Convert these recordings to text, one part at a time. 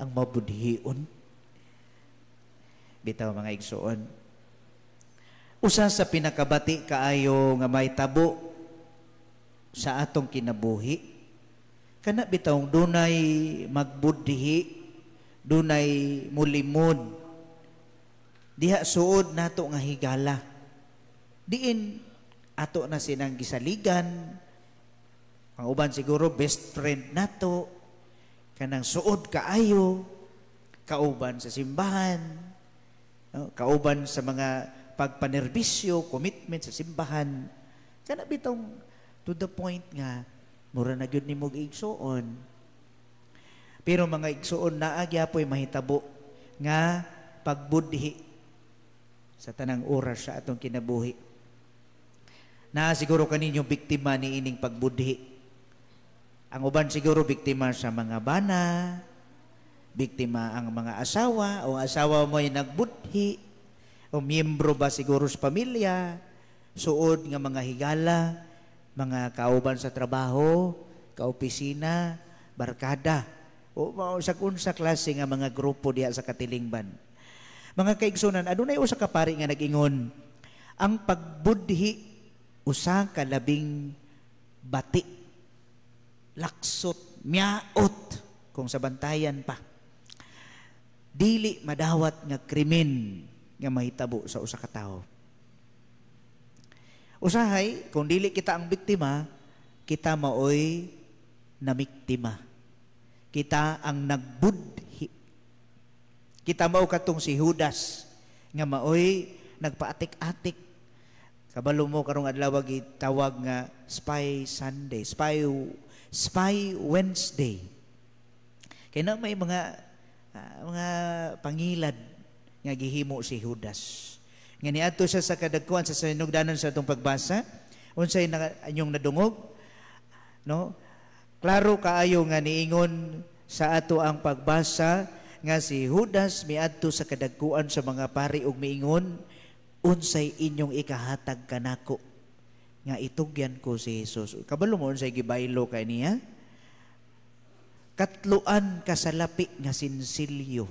Ang mabudhion. Bitaw, mga igsuon, usa sa pinakabati kaayo nga may tabo sa atong kinabuhi, kana bitawng dunay magbudhi, dunay mulimod diha suod nato nga higala, diin ato na sinang gisaligan. Ang uban siguro best friend nato, kanang suod kaayo, kauban sa simbahan, no? Kauban sa mga pagpanerbisyo, commitment sa simbahan, kana bitong to the point nga mura na gyud nimo igsuon. Pero, mga igsuon, naa gyapoy mahitabo nga pagbudhi sa tanang oras sa atong kinabuhi. Na siguro kaninyo biktima ni ining pagbudhi. Ang uban siguro biktima sa mga bana, biktima ang mga asawa, o asawa mo ay nagbudhi, o miyembro ba siguro sa pamilya, suod nga mga higala, mga kauban sa trabaho, kaopisina, barkada, o sa unsa klase nga mga grupo diha sa katilingban. Mga kaigsunan, adunay usa ka pari nga nag-ingon, ang pagbudhi usa ka labing bati, laksot, miaot kung sa bantayan pa. Dili madawat nga krimen nga mahitabo sa usa ka tawo. Usahay, kung dili kita ang biktima, kita maoy namiktima. Kita ang nagbudhi. Kita mao katong si Judas nga maoy nagpaatik-atik. Kabalo mo karong adlaw gitawag nga Spy Sunday, Spy Spy Wednesday. Kay na may mga pangilad nga gihimo si Judas. Nga niadto siya sa kadagkuan sa sinugdanan sa atong pagbasa, unsay na inyong nadungog? No? Klaro kaayo nga niingon sa ato ang pagbasa nga si Judas miadto sa kadagkuan sa mga pari ug miingon, "Unsay inyong ikahatag kanako nga itugyan ko si Jesus?" Kabalo mo unsay gibaylo kay niya? Katluan ka salapi nga sinsilyo.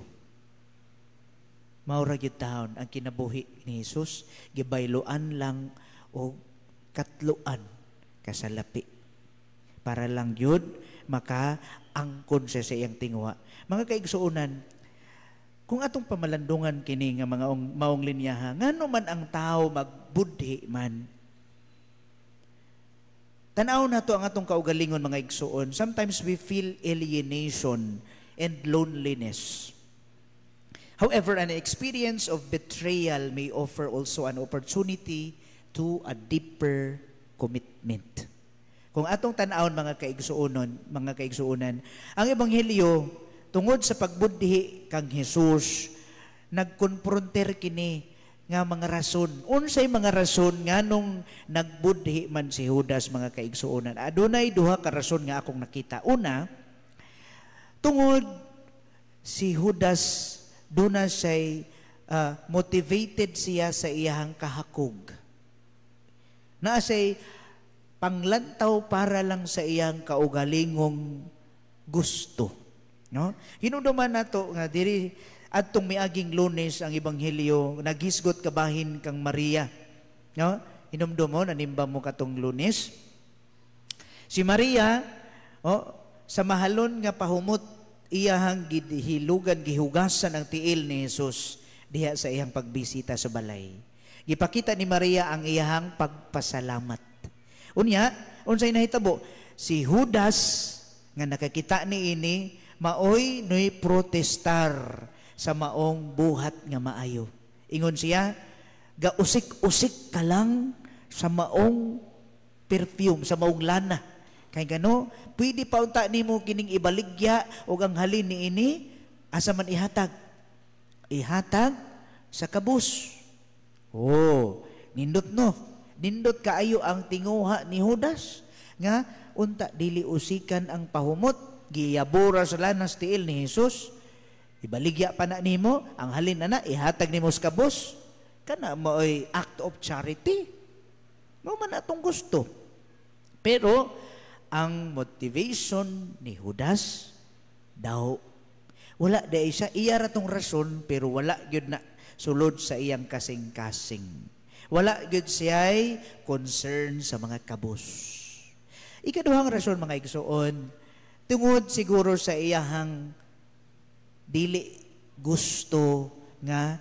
Mao ra gyud taon ang kinabuhi ni Jesus, gibayloan lang og katluan ka salapi para lang yun makaangkon siya sa iyang tinguha. Mga kaigsuonan, kung atong pamalandungan kini nga mga maong linyaha, ngano man ang tao magbudhi man? Tanaw nato ang atong kaugalingon, mga igsuon. Sometimes we feel alienation and loneliness. However, an experience of betrayal may offer also an opportunity to a deeper commitment. Kung atong tan-awon, mga kaigsuonan, ang ebanghelyo tungod sa pagbudhi kang Jesus, nagkonfronter kini nga mga rason. Unsay mga rason nganong nagbudhi man si Judas, mga kaigsuonan? Adunay duha ka rason nga akong nakita. Una, tungod si Judas duna siya'y motivated siya sa iyahang kahakog. Naa siya'y panglantaw para lang sa iyang kaugalingong gusto. No? Hinumduman nato nga diri adtong miaging Lunes, ang ebanghelyo naghisgot kabahin kang Maria. No? Hinumdum mo, nanimba mo katong Lunes. Si Maria, oh, sa mahalon nga pahumot, iyahang gihilugan, gihugasan ang tiil ni Jesus diha sa iyang pagbisita sa balay. Gipakita ni Maria ang iyahang pagpasalamat. Unya, unsay nahitabo? Si Judas nga nakakita ni ini maoy noy protestar sa maong buhat nga maayo. Ingon siya, "Gausik-usik ka lang sa maong perfume, sa maong lana. Kay gano, pwede pa unta nimo kining ibaligya og ang halin ni ini asa man ihatag? Ihatag sa kabus." Oh, nindot, no? Nindot kaayo ang tinguha ni Judas nga unta dili usikan ang pahumot, giyabura sa lanas tiil ni Jesus. Ibaligya pa na nimo, ang halin na na ihatag nimo sa kabus. Kana maoy act of charity. Mao man atong gusto. Pero ang motivation ni Judas daw Wala di siya, iya ra tong rason, pero wala gyud na sulod sa iyang kasing-kasing. Wala gyud siya'y concern sa mga kabus. Ikaduhang rason, mga igsoon, tungod siguro sa iyahang dili gusto nga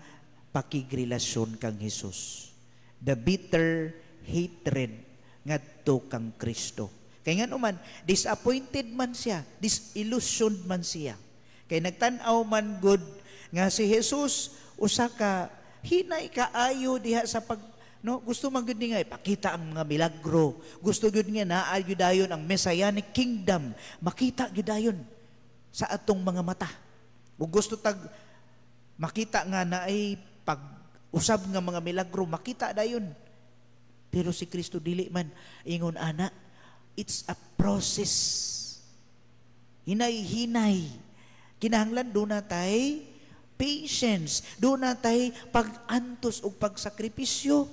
pakigrelasyon kang Jesus. The bitter hatred ngadto kang Kristo. Kay ngano man, disappointed man siya, disillusioned man siya. Kay nagtan-aw man gud nga si Jesus usa ka hinay kaayo diha sa pag, no, gusto man gud ni nga ipakita ang mga milagro. Gusto gyud nga naa gyud dayon ang messianic kingdom. Makita gyud dayon sa atong mga mata. Ug gusto tag makita nga naay pag usab nga mga milagro, makita dayon. Pero si Kristo dili man ingon ana. It's a process. Hinay-hinay. Kinahanglan duna tay patience, duna tay pag-antos ug pagsakripisyo.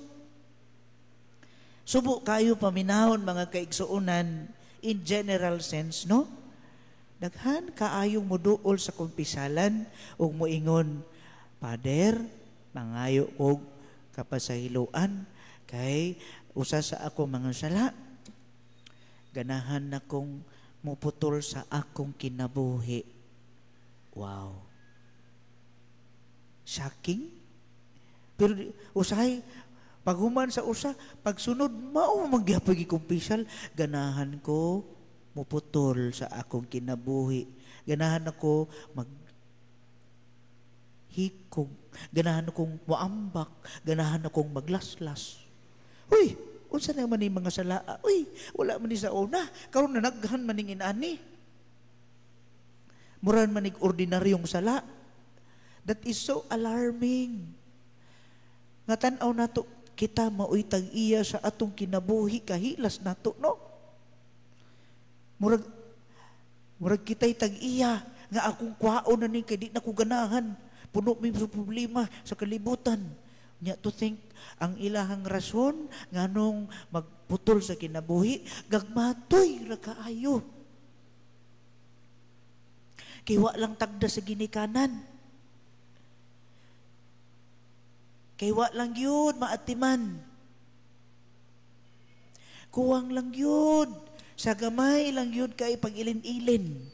Subo kayo paminahon, mga kaigsuonan, in general sense, no? Daghan kaayong muduol sa kumpisalan ug moingon, "Pader, mangayo og kapasahiloan kay usa sa ako mga sala, ganahan na kong muputol sa akong kinabuhi." Wow. Shocking. Pero usahay, paghuman sa usa, pagsunod, mao magyapon gikumpisal, "Ganahan ko muputol sa akong kinabuhi. Ganahan ako mag hikog. Ganahan akong moambak. Ganahan akong maglaslas." Uy, unsa naman ni mga sala? Uy, wala man ni sa una. Karon na naghan man ning inani. Mura man nig ordinaryong sala. That is so alarming. Nga tan-aw nato, kita maoy tag-iya sa atong kinabuhi, kahilas nato, no? Murag kita'y tag-iya nga akong kwaon na ni kay di na ko ganahan. Puno mi sa problema sa kalibutan. Nya to think ang ilahang rason nganong magputol sa kinabuhi, gagmatoy ra kaayo. Kay wa lang tagda sa ginikanan. Kay wa lang yun maatiman. Kuwang lang yun. Sa gamay lang yun kay pag-ilin-ilin.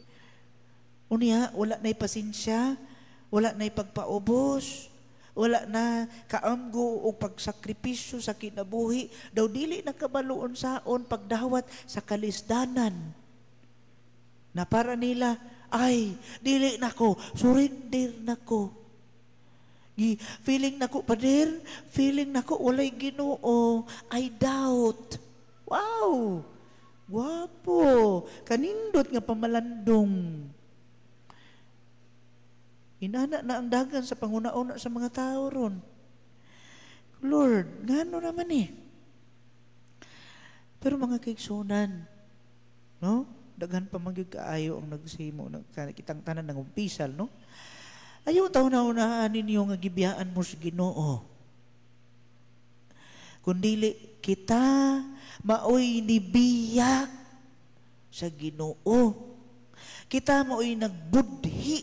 Unya, wala na'y pasensya, wala na'y pagpaubos, wala na kaamgo o pagsakripisyo sa kinabuhi. Daw dili na kabaluon saon pagdawat sa kalisdanan. Na para nila, ay, dili na ko, surrender na ko. Feeling nako, pader, feeling nako walay Ginoo, I doubt. Wow! Gwapo! Kanindot nga pamalandong. Inana na ang dagan sa panguna-una sa mga tao ron. Lord, ngano naman eh. Pero mga kaigsunan, no? Daghan pa man gyud kaayo ang nagsimo, kitang tanan ng umpisal, no? Ayaw taon-naunahan ninyo nga gibiyaan mo sa Ginoo. Kundili kita maoy nibiya sa Ginoo. Kita maoy nagbudhi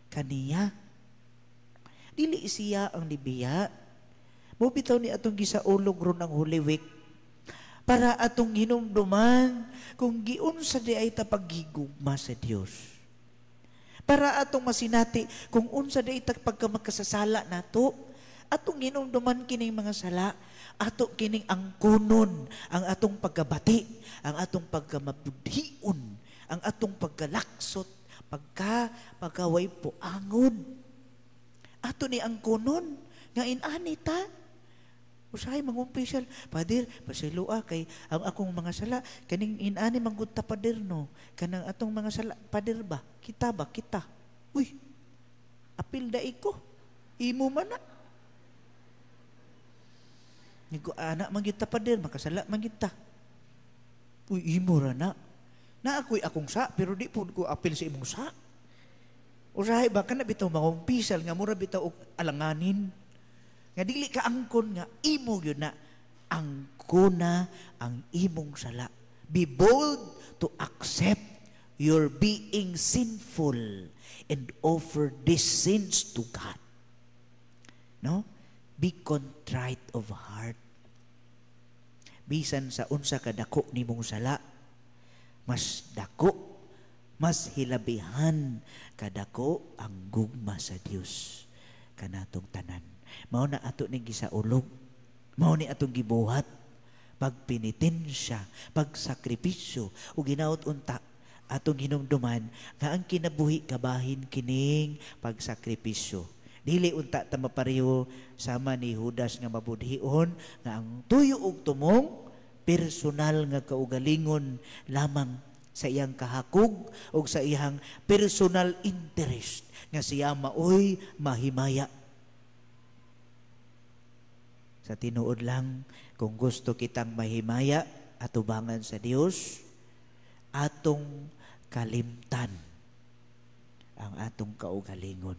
kaniya. Dili siya ang nibiya. Mo bitaw ni atong gisaulog ron ang Holy Week para atong hinumduman kung giunsa di ay ta paghigugma sa Dios. Para atong masinati kung unsa di ay ta pagkamakasasala nato. Atong hinumduman kining mga sala, ato kining angkunon ang atong pagkabati, ang atong pagkamabudhion, ang atong pagkalaksot, pagkaway puangod. Ato ni angkunon nga inani ta. Usahay mangumpisal, "Pader, pasayloa kay ang akong mga sala, kaning inani manggod ta, pader, no. Kanang atong mga sala, pader ba? Kita ba? Kita." Uy, apil dai ko. Imo man na. Nigo anak man gyud ta, pader, makasala man gyud ta. Uy, imo ra na. Na ako'y akong sa, pero di po ko apil sa imong sa. Usahay ba kana bitaw mangumpisal nga mura bitaw og alanganin. Nga dili ka angkon nga imo gyud na angkona ang imong sala. Be bold to accept Your being sinful and offer these sins to God. No? Be contrite of heart. Bisan sa unsa kadako nimong sala, mas dako, mas hilabihan kadako ang gugma sa Dios kanatong tanan. Mao na ato ning gisaulog. Mao ni atong gibuhat pagpenitensya, pagsakripisyo, ug ginaot unta atong hinumduman nga ang kinabuhi kabahin kining pagsakripisyo. Dili unta ta mapareho sama ni Judas nga mabudhion, nga ang tuyo og tumong personal nga kaugalingon lamang sa iyang kahakog o sa iyang personal interest nga siya maoy mahimaya. Sa tinuod lang, kung gusto kitang mahimaya atubangan sa Dios, atong kalimtan ang atong kaugalingon.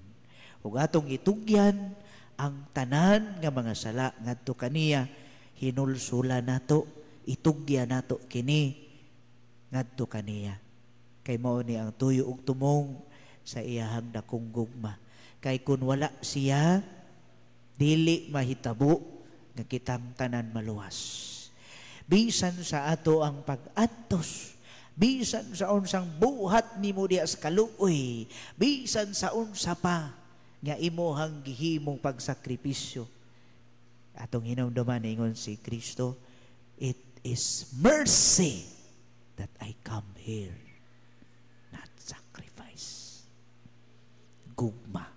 Ug atong itugyan ang tanan nga mga sala ngadto kaniya, hinulsula nato, itugyan nato kini ngadto kaniya. Kay mao ni ang tuyo ug tumong sa iyahang dakong gugma. Kay kun wala siya, dili mahitabo nga kitang tanan maluwas. Bisan sa ato ang pag-antos, bisan sa unsang buhat nimo diha sa kaluoy, bisan sa unsa pa nga imuhang gihimong pagsakripisyo, atong hinumduman, ingon si Kristo, "It is mercy that I come here, not sacrifice." Gugma,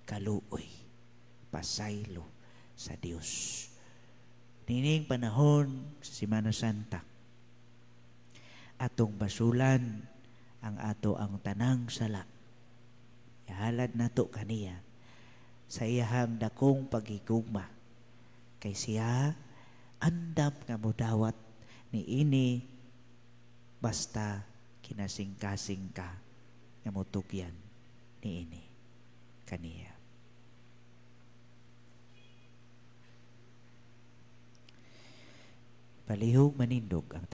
kaluoy, pasaylo sa Dios. Nining panahon sa Semana Santa, atong basulan ang ato ang tanang sala. Ihalad nato kaniya sa iyahang dakong paghigugma. Kay siya andam nga mudawat ni ini basta kinasingkasing ka nga mutugyan ni ini kaniya. Palihog manindog ang